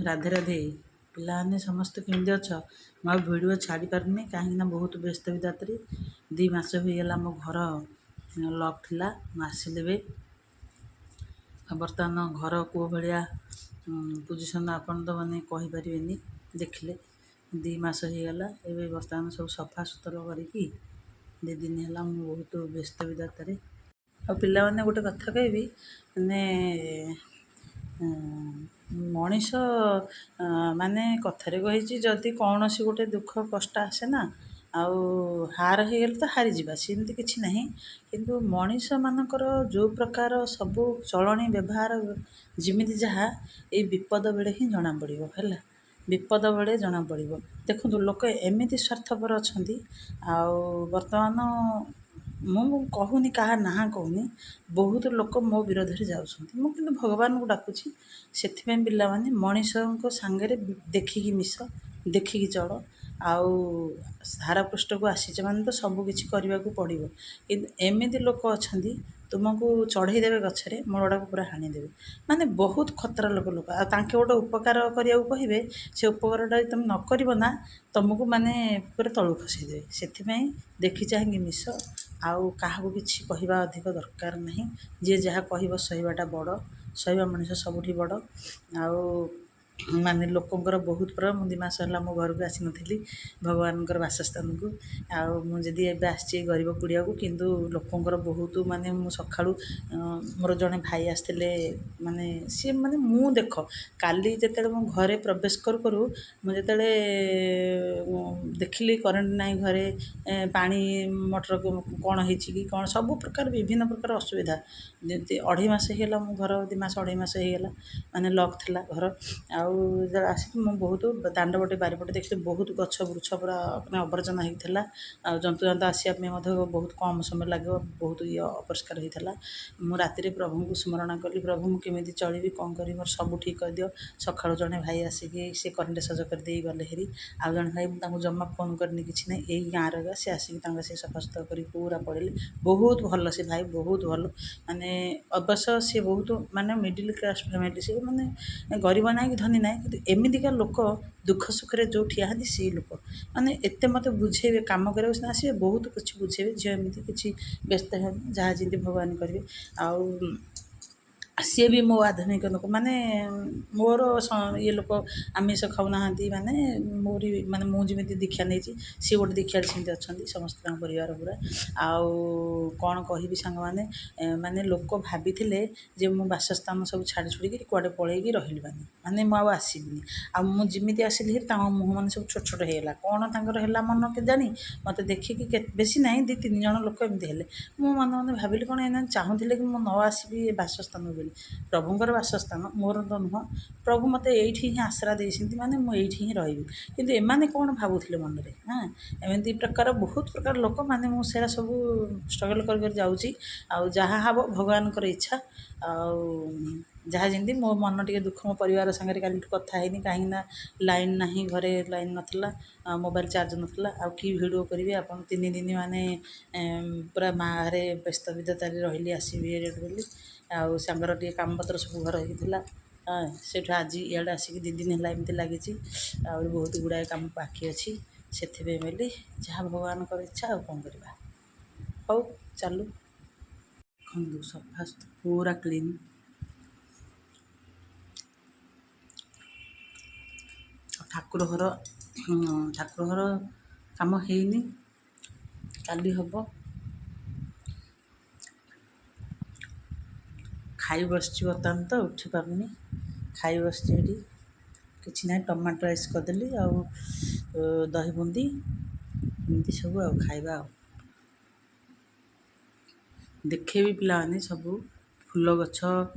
ରାଧେ ରାଧେ। ପିଲାମାନେ ସମସ୍ତେ କେମିତି ଅଛ? ମୁଁ ଆଉ ଭିଡ଼ିଓ ଛାଡ଼ିପାରୁନି, କାହିଁକିନା ବହୁତ ବ୍ୟସ୍ତ ବିବ୍ରତରେ। 2 ମାସ ହୋଇଗଲା ମୋ ଘର ଲକ୍ ଥିଲା। ମୁଁ ଆସିଲି ଏବେ। ଆଉ ବର୍ତ୍ତମାନ ଘର କେଉଁ ଭଳିଆ ପୋଜିସନ୍ ଆପଣ ତ ମାନେ କହିପାରିବେନି ଦେଖିଲେ। 2 ମାସ ହେଇଗଲା। ଏବେ ବର୍ତ୍ତମାନ ସବୁ ସଫା ସୁତୁରା କରିକି 2 ଦିନ ହେଲା ମୁଁ ବହୁତ ବ୍ୟସ୍ତ ବିବ୍ରତରେ। ଆଉ ପିଲାମାନେ ଗୋଟେ କଥା କହିବି, ମାନେ ମଣିଷ ମାନେ କଥାରେ କହିଛି, ଯଦି କୌଣସି ଗୋଟେ ଦୁଃଖ କଷ୍ଟ ଆସେ ନା, ଆଉ ହାର ହେଇଗଲେ ତ ହାରିଯିବା, ସେମିତି କିଛି ନାହିଁ। କିନ୍ତୁ ମଣିଷମାନଙ୍କର ଯେଉଁ ପ୍ରକାର ସବୁ ଚଳଣି ବ୍ୟବହାର ଯେମିତି ଯାହା, ଏଇ ବିପଦ ବେଳେ ହିଁ ଜଣାପଡ଼ିବ। ହେଲା, ବିପଦ ବେଳେ ଜଣାପଡ଼ିବ। ଦେଖନ୍ତୁ, ଲୋକ ଏମିତି ସ୍ୱାର୍ଥପର ଅଛନ୍ତି। ଆଉ ବର୍ତ୍ତମାନ ମୁଁ କହୁନି, କାହା ନାଁ କହୁନି, ବହୁତ ଲୋକ ମୋ ବିରୋଧରେ ଯାଉଛନ୍ତି। ମୁଁ କିନ୍ତୁ ଭଗବାନଙ୍କୁ ଡାକୁଛି। ସେଥିପାଇଁ ପିଲାମାନେ, ମଣିଷଙ୍କ ସାଙ୍ଗରେ ଦେଖିକି ମିଶ, ଦେଖିକି ଚଳ। ଆଉ ଧାରା ପୃଷ୍ଠକୁ ଆସିଛ ମାନେ ତ ସବୁ କିଛି କରିବାକୁ ପଡ଼ିବ। କିନ୍ତୁ ଏମିତି ଲୋକ ଅଛନ୍ତି, ତୁମକୁ ଚଢ଼େଇ ଦେବେ ଗଛରେ, ମୂଳଟାକୁ ପୁରା ହାଣିଦେବେ। ମାନେ ବହୁତ ଖତରା ଲୋକ। ଆଉ ତାଙ୍କେ ଗୋଟେ ଉପକାର କରିବାକୁ କହିବେ, ସେ ଉପକାରଟା ଯଦି ତୁମେ ନ କରିବ ନା, ତୁମକୁ ମାନେ ପୁରା ତଳକୁ ଖସେଇ ଦେବେ। ସେଥିପାଇଁ ଦେଖି ଚାହିଁକି ମିଶ। ଆଉ କାହାକୁ କିଛି କହିବା ଅଧିକ ଦରକାର ନାହିଁ। ଯିଏ ଯାହା କହିବ, ସହିବାଟା ବଡ଼। ସହିବା ମଣିଷ ସବୁଠି ବଡ଼। ଆଉ ମାନେ ଲୋକଙ୍କର ବହୁତ ପ୍ରିୟ। ମୁଁ 2 ମାସ ହେଲା ମୋ ଘରକୁ ଆସିନଥିଲି, ଭଗବାନଙ୍କର ବାସସ୍ଥାନକୁ। ଆଉ ମୁଁ ଯଦି ଏବେ ଆସିଛି ଗରିବ କୁଡ଼ିଆକୁ, କିନ୍ତୁ ଲୋକଙ୍କର ବହୁତ ମାନେ ମୁଁ ସକାଳୁ ମୋର ଜଣେ ଭାଇ ଆସିଥିଲେ, ମାନେ ସିଏ ମାନେ ମୁଁ ଦେଖ, କାଲି ଯେତେବେଳେ ମୁଁ ଘରେ ପ୍ରବେଶ କରୁ କରୁ ମୁଁ ଯେତେବେଳେ ଦେଖିଲି କରେଣ୍ଟ ନାହିଁ ଘରେ, ପାଣି ମଟର କ'ଣ ହେଇଛି କି କ'ଣ, ସବୁ ପ୍ରକାର ବିଭିନ୍ନ ପ୍ରକାର ଅସୁବିଧା। ଯେମିତି 2.5 ମାସ ହେଇଗଲା ମୋ ଘର, 2 ମାସ 2.5 ମାସ ହେଇଗଲା ମାନେ ଲକ୍ ଥିଲା ଘର। ଆଉ ଯେତେବେଳେ ଆସିକି ମୁଁ ବହୁତ ଦାଣ୍ଡ ପଟେ ବାରିପଟେ ଦେଖିଲି, ବହୁତ ଗଛ ବୃଛ ପୁରା ମାନେ ଆବର୍ଜନା ହେଇଥିଲା। ଆଉ ଜନ୍ତୁ ଜନ୍ତା ଆସିବା ପାଇଁ ମଧ୍ୟ ବହୁତ କମ୍ ସମୟ ଲାଗିବ, ବହୁତ ଇଏ ଅପରିଷ୍କାର ହେଇଥିଲା। ମୁଁ ରାତିରେ ପ୍ରଭୁଙ୍କୁ ସ୍ମରଣ କଲି, ପ୍ରଭୁ ମୁଁ କେମିତି ଚଳିବି, କ'ଣ କରିବି, ମୋର ସବୁ ଠିକ୍ କରିଦିଅ। ସକାଳୁ ଜଣେ ଭାଇ ଆସିକି ସେ କରେଣ୍ଟ ସଜ କରିଦେଇ ଗଲେ ହେରି। ଆଉ ଜଣେ ଭାଇ, ମୁଁ ତାଙ୍କୁ ଜମା ଫୋନ୍ କରିନି କିଛି ନାହିଁ, ଏଇ ଗାଁର, ସେ ଆସିକି ତାଙ୍କ ସେ ସଫାସୁତୁରା କରି ପୁରା ପଳେଇଲେ। ବହୁତ ଭଲ ସେ ଭାଇ, ବହୁତ ଭଲ। ମାନେ ଅବଶ୍ୟ ସିଏ ବହୁତ ମାନେ ମିଡ଼ିଲ୍ କ୍ଲାସ୍ ଫ୍ୟାମିଲି, ସେ ମାନେ ଗରିବ ନାହିଁ କି ଧନୀ ନାହିଁ, କିନ୍ତୁ ଏମିତିକା ଲୋକ ଦୁଃଖ ସୁଖରେ ଯେଉଁ ଠିଆ ହୁଅନ୍ତି ସେଇ ଲୋକ। ମାନେ ଏତେ ମୋତେ ବୁଝେଇବେ, କାମ କରିବାକୁ ସିନା ଆସିବେ, ବହୁତ କିଛି ବୁଝେଇବେ, ଝିଅ ଏମିତି କିଛି ବ୍ୟସ୍ତ ହେବନି, ଯାହା ଯେମିତି ଭଗବାନ କରିବେ। ଆଉ ସିଏ ବି ମୋ ଆଧୁନିକ ଲୋକ, ମାନେ ମୋର ଇଏ ଲୋକ, ଆମିଷ ଖାଉନାହାନ୍ତି। ମାନେ ମୋରି ମାନେ ମୁଁ ଯେମିତି ଦୀକ୍ଷା ନେଇଛି, ସିଏ ଗୋଟେ ଦୀକ୍ଷାରେ ସେମିତି ଅଛନ୍ତି ସମସ୍ତେ, ତାଙ୍କ ପରିବାର ପୁରା। ଆଉ କ'ଣ କହିବି ସାଙ୍ଗମାନେ, ମାନେ ଲୋକ ଭାବିଥିଲେ ଯେ ମୁଁ ବାସସ୍ଥାନ ସବୁ ଛାଡ଼ି ଛୁଡ଼ିକିରି କୁଆଡ଼େ ପଳେଇକି ରହିଲି, ମାନେ ମୁଁ ଆଉ ଆସିବିନି। ଆଉ ମୁଁ ଯେମିତି ଆସିଲି ହେରି, ତାଙ୍କ ମୁହଁ ମାନେ ସବୁ ଛୋଟ ଛୋଟ ହେଇଗଲା। କ'ଣ ତାଙ୍କର ହେଲା ମନ କେଜାଣି, ମୋତେ ଦେଖିକି ବେଶୀ ନାହିଁ, 2 3 ଜଣ ଲୋକ ଏମିତି ହେଲେ। ମୁଁ ମନେ ମନେ ଭାବିଲି, କ'ଣ ଏମାନେ ଚାହୁଁଥିଲେ କି ମୁଁ ନ ଆସିବି ଏ ବାସସ୍ଥାନ ବୋଲି? ପ୍ରଭୁଙ୍କର ବାସସ୍ଥାନ, ମୋର ତ ନୁହଁ। ପ୍ରଭୁ ମୋତେ ଏଇଠି ହିଁ ଆଶ୍ରା ଦେଇଛନ୍ତି, ମାନେ ମୁଁ ଏଇଠି ହିଁ ରହିବି। କିନ୍ତୁ ଏମାନେ କ'ଣ ଭାବୁଥିଲେ ମନରେ? ହଁ, ଏମିତି ପ୍ରକାର ବହୁତ ପ୍ରକାର ଲୋକ। ମାନେ ମୁଁ ସେରା ସବୁ ଷ୍ଟ୍ରଗଲ୍ କରି କରି ଯାଉଛି। ଆଉ ଯାହା ହେବ ଭଗବାନଙ୍କର ଇଚ୍ଛା। ଆଉ ଯାହା ଯେମିତି ମୋ ମନ ଟିକେ ଦୁଃଖ, ମୋ ପରିବାର ସାଙ୍ଗରେ କାଲିଠୁ କଥା ହେଇନି, କାହିଁକିନା ଲାଇନ୍ ନାହିଁ ଘରେ, ଲାଇନ୍ ନଥିଲା, ମୋବାଇଲ୍ ଚାର୍ଜ ନଥିଲା, ଆଉ କି ଭିଡ଼ିଓ କରିବି ଆପଣ? 3 ଦିନ ମାନେ ପୁରା ବାହାରେ ବ୍ୟସ୍ତ ବିବ୍ରତରେ ରହିଲି ଆସିବି ବୋଲି। ଆଉ ସାଙ୍ଗର ଟିକେ କାମପତ୍ର ସବୁ ଘର ହେଇଥିଲା। ହଁ, ସେଇଠୁ ଆଜି ଇଆଡ଼େ ଆସିକି 2 ଦିନ ହେଲା ଏମିତି ଲାଗିଛି। ଆହୁରି ବହୁତ ଗୁଡ଼ାଏ କାମ ବାକି ଅଛି। ସେଥିପାଇଁ ବୋଲି ଯାହା ଭଗବାନଙ୍କର ଇଚ୍ଛା, ଆଉ କ'ଣ କରିବା? ହଉ ଚାଲୁ। ଦେଖନ୍ତୁ, ସଫା ପୁରା କ୍ଲିନ୍। ଠାକୁର ଘର, ଠାକୁର ଘର କାମ ହେଇନି, କାଲି ହବ। ଖାଇ ବସିଛି ବର୍ତ୍ତମାନ, ତ ଉଠି ପାରୁନି, ଖାଇ ବସିଛି ଏଠି। କିଛି ନାହିଁ, ଟମାଟୋ ରାଇସ୍ କରିଦେଲି ଆଉ ଦହି ବୁନ୍ଦି ଏମିତି ସବୁ ଆଉ ଖାଇବା। ଆଉ ଦେଖେଇବି ପିଲାମାନେ, ସବୁ ଫୁଲ ଗଛ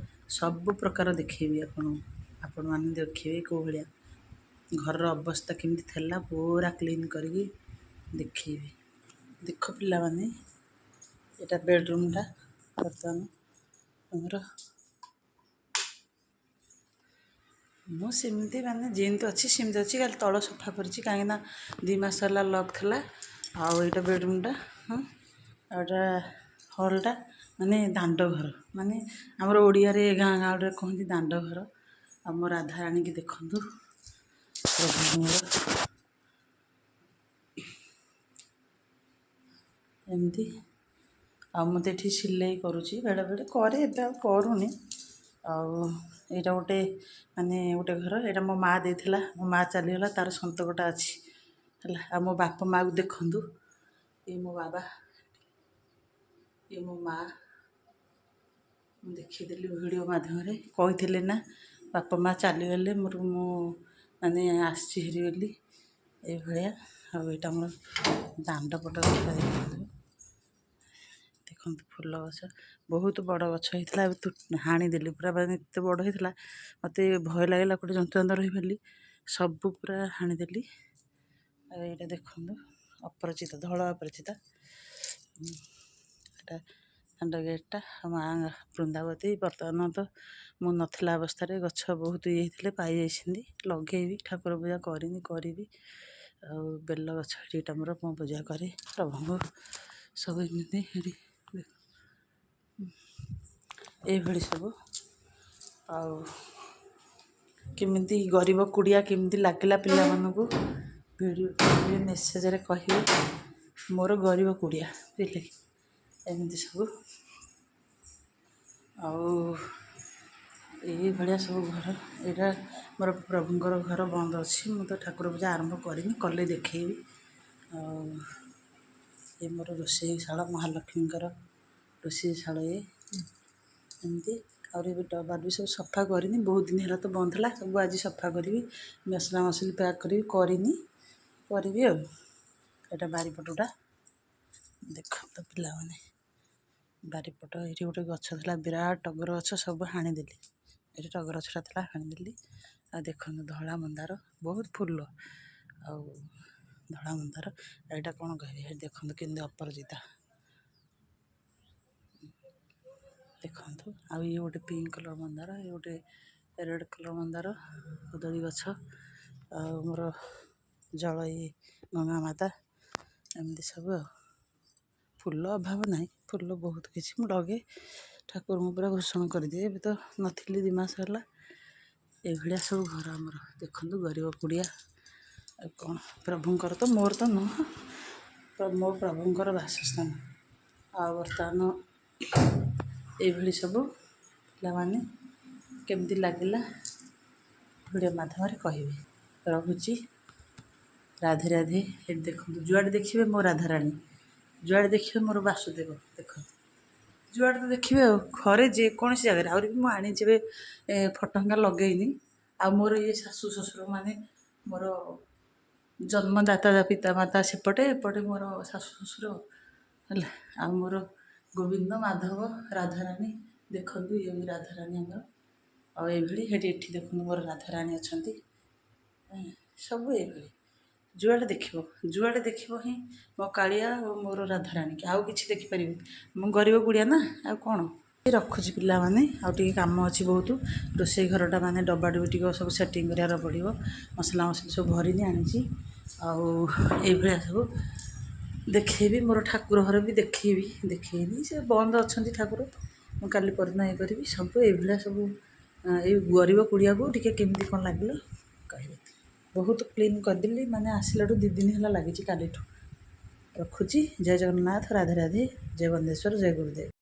ସବୁ ପ୍ରକାର ଦେଖେଇବି ଆପଣଙ୍କୁ। ଆପଣମାନେ ଦେଖିବେ କେଉଁ ଭଳିଆ ଘରର ଅବସ୍ଥା କେମିତି ଥିଲା, ପୁରା କ୍ଲିନ୍ କରିକି ଦେଖେଇବି। ଦେଖ ପିଲାମାନେ, ଏଇଟା ବେଡ଼ରୁମ୍ଟା ବର୍ତ୍ତମାନ ଆମର। ମୁଁ ସେମିତି ମାନେ ଯେମିତି ଅଛି ସେମିତି ଅଛି, ଖାଲି ତଳ ସଫା କରିଛି, କାହିଁକିନା 2 ମାସ ହେଲା ଲକ୍ ଥିଲା। ଆଉ ଏଇଟା ବେଡ଼ରୁମ୍ଟା। ହଁ, ଆଉ ଏଇଟା ହଲ୍ଟା, ମାନେ ଦାଣ୍ଡ ଘର, ମାନେ ଆମର ଓଡ଼ିଆରେ ଗାଁ ଗାଁରେ କୁହନ୍ତି ଦାଣ୍ଡ ଘର। ଆଉ ମୋ ରାଧାରାଣୀକି ଦେଖନ୍ତୁ, ପ୍ରଭୁ ମୋର ଏମିତି। ଆଉ ମୁଁ ତ ଏଠି ସିଲେଇ କରୁଛି, ବେଳେବେଳେ କରେ, ଏବେ ଆଉ କରୁନି। ଆଉ ଏଇଟା ଗୋଟେ ମାନେ ଗୋଟେ ଘର, ଏଇଟା ମୋ ମା ଦେଇଥିଲା। ମୋ ମା ଚାଲିଗଲା, ତାର ସନ୍ତକଟା ଅଛି ହେଲା। ଆଉ ମୋ ବାପା ମାଆକୁ ଦେଖନ୍ତୁ, ଇଏ ମୋ ବାବା, ଇଏ ମୋ ମା। ମୁଁ ଦେଖିଦେଲି ଭିଡ଼ିଓ ମାଧ୍ୟମରେ, କହିଥିଲେ ନା ବାପା ମା ଚାଲିଗଲେ ମୋର ମୁଁ ମାନେ ଆସିଛି ହେରି ବୋଲି, ଏଇଭଳିଆ। ଆଉ ଏଇଟା ଆମର ଦାଣ୍ଡ ପଟ ଦେଖନ୍ତୁ, ଦେଖନ୍ତୁ ଫୁଲ ଗଛ, ବହୁତ ବଡ଼ ଗଛ ହେଇଥିଲା, ଏବେ ହାଣିଦେଲି ପୁରା, ମାନେ ଏତେ ବଡ଼ ହେଇଥିଲା ମୋତେ ଭୟ ଲାଗିଲା ଗୋଟେ ଜନ୍ତୁ ଜନ୍ତୁ ରହିବ ବୋଲି, ସବୁ ପୁରା ହାଣିଦେଲି। ଆଉ ଏଇଟା ଦେଖନ୍ତୁ ଅପରାଜିତା, ଧଳା ଅପରାଜିତା, ଏଇଟା ଦାଣ୍ଡ ଗେଟ୍ଟା। ଆଉ ମା ବୃନ୍ଦାବତୀ ବର୍ତ୍ତମାନ ତ ମୁଁ ନଥିଲା ଅବସ୍ଥାରେ ଗଛ ବହୁତ ଇଏ ହେଇଥିଲେ, ପାଇଯାଇଛନ୍ତି। ଲଗେଇବି, ଠାକୁର ପୂଜା କରିନି, କରିବି। ଆଉ ବେଲ ଗଛ ଏଇଟା ମୋର, ମୁଁ ପୂଜା କରେ ପ୍ରଭୁଙ୍କୁ ସବୁ ଏମିତି। ଏଠି ଏଇଭଳି ସବୁ। ଆଉ କେମିତି ଗରିବ କୁଡ଼ିଆ କେମିତି ଲାଗିଲା ପିଲାମାନଙ୍କୁ ଭିଡ଼ିଓ ମେସେଜରେ କହିବେ। ମୋର ଗରିବ କୁଡ଼ିଆ ବୁଝିଲେ କି, ଏମିତି ସବୁ। ଆଉ ଏଇଭଳିଆ ସବୁ ଘର। ଏଇଟା ମୋର ପ୍ରଭୁଙ୍କର ଘର ବନ୍ଦ ଅଛି, ମୁଁ ତ ଠାକୁର ପୂଜା ଆରମ୍ଭ କରିନି, କଲେ ଦେଖେଇବି। ଆଉ ଏ ମୋର ରୋଷେଇ ଶାଳ, ମହାଲକ୍ଷ୍ମୀଙ୍କର ରୋଷେଇ ଶାଳ ଇଏ ଏମିତି। ଆହୁରି ଏବେ ଡବା ବି ସବୁ ସଫା କରିନି, ବହୁତ ଦିନ ହେଲା ତ ବନ୍ଦ ଥିଲା, ସବୁ ଆଜି ସଫା କରିବି, ମସଲା ମସଲି ପ୍ୟାକ୍ କରିବି, କରିନି, କରିବି। ଆଉ ଏଇଟା ବାରିପଟଟା ଦେଖନ୍ତୁ ପିଲାମାନେ, ବାରିପଟ। ଏଇଠି ଗୋଟେ ଗଛ ଥିଲା, ବିରାଟ ଟଗର ଗଛ, ସବୁ ହାଣିଦେଲି। ଏଇଠି ଟଗର ଗଛଟା ଥିଲା, ହାଣିଦେଲି। ଆଉ ଦେଖନ୍ତୁ ଧଳା ମନ୍ଦାର, ବହୁତ ଫୁଲ, ଆଉ ଧଳା ମନ୍ଦାର। ଏଇଟା କ'ଣ କହିବି? ଏଠି ଦେଖନ୍ତୁ କେମିତି ଅପରାଜିତା ଦେଖନ୍ତୁ। ଆଉ ଇଏ ଗୋଟେ ପିଙ୍କ କଲର୍ ମନ୍ଦାର, ଇଏ ଗୋଟେ ରେଡ଼୍ କଲର୍ ମନ୍ଦାର, କଦଳୀ ଗଛ, ଆଉ ମୋର ଜଳ ଇଏ ଗଙ୍ଗା ମାତା, ଏମିତି ସବୁ। ଆଉ ଫୁଲ ଅଭାବ ନାହିଁ, ଫୁଲ ବହୁତ କିଛି ମୁଁ ଲଗାଏ, ଠାକୁରଙ୍କୁ ପୁରା ଘୋଷଣ କରିଦିଏ। ଏବେ ତ ନଥିଲି 2 ମାସ ହେଲା। ଏଇଭଳିଆ ସବୁ ଘର ଆମର ଦେଖନ୍ତୁ, ଗରିବ କୁଡ଼ିଆ। ଆଉ କ'ଣ, ପ୍ରଭୁଙ୍କର ତ, ମୋର ତ ନୁହଁ, ମୋ ପ୍ରଭୁଙ୍କର ବାସସ୍ଥାନ। ଆଉ ବର୍ତ୍ତମାନ ଏଇଭଳି ସବୁ ପିଲାମାନେ, କେମିତି ଲାଗିଲା ଭିଡ଼ିଓ ମାଧ୍ୟମରେ କହିବେ। ରହୁଛି, ରାଧେ ରାଧେ। ଏଠି ଦେଖନ୍ତୁ, ଯୁଆଡ଼େ ଦେଖିବେ ମୋ ରାଧାରାଣୀ, ଯୁଆଡ଼େ ଦେଖିବେ ମୋର ବାସୁଦେବ, ଦେଖନ୍ତୁ ଯୁଆଡ଼େ ତ ଦେଖିବେ। ଆଉ ଘରେ ଯେକୌଣସି ଜାଗାରେ ଆହୁରି ବି ମୁଁ ଆଣିଛି, ଏବେ ଫଟୋ ହଙ୍କା ଲଗେଇନି। ଆଉ ମୋର ଇଏ ଶାଶୁ ଶ୍ୱଶୁର ମାନେ ମୋର ଜନ୍ମଦାତା ପିତା ମାତା ସେପଟେ, ଏପଟେ ମୋର ଶାଶୁ ଶ୍ୱଶୁର ହେଲା। ଆଉ ମୋର ଗୋବିନ୍ଦ ମାଧବ ରାଧାରାଣୀ ଦେଖନ୍ତୁ, ଇଏ ବି ରାଧାରାଣୀ ଆମର। ଆଉ ଏଇଭଳି ସେଠି ଏଠି ଦେଖନ୍ତୁ ମୋର ରାଧାରାଣୀ ଅଛନ୍ତି, ସବୁ ଏଇଭଳି। ଯୁଆଡ଼େ ଦେଖିବ, ଯୁଆଡ଼େ ଦେଖିବ ହିଁ ମୋ କାଳିଆ ଓ ମୋର ରାଧାରାଣୀ, ଆଉ କିଛି ଦେଖିପାରିବି? ମୁଁ ଗରିବ କୁଡ଼ିଆ ନା, ଆଉ କ'ଣ। ରଖୁଛି ପିଲାମାନେ, ଆଉ ଟିକେ କାମ ଅଛି ବହୁତ। ରୋଷେଇ ଘରଟା ମାନେ ଡବାଡବି ଟିକେ ସବୁ ସେଟିଂ କରିବାର ପଡ଼ିବ, ମସଲା ମସଲି ସବୁ ଭରିନି, ଆଣିଛି। ଆଉ ଏଇଭଳିଆ ସବୁ ଦେଖେଇବି, ମୋର ଠାକୁର ଘର ବି ଦେଖେଇବି, ଦେଖେଇନି, ସେ ବନ୍ଦ ଅଛନ୍ତି ଠାକୁର, ମୁଁ କାଲି ପରଦିନ ଇଏ କରିବି ସବୁ। ଏଇଭଳିଆ ସବୁ ଏଇ ଗରିବ କୁଡ଼ିଆକୁ ଟିକେ କେମିତି କ'ଣ ଲାଗିଲା କହିବେ। ବହୁତ କ୍ଲିନ୍ କରିଦେଲି, ମାନେ ଆସିଲାଠୁ 2 ଦିନ ହେଲା ଲାଗିଛି କାଲିଠୁ। ରଖୁଛି, ଜୟ ଜଗନ୍ନାଥ, ରାଧେ ରାଧେ, ଜୟ ବନ୍ଦେଶ୍ୱର, ଜୟ ଗୁରୁଦେବ।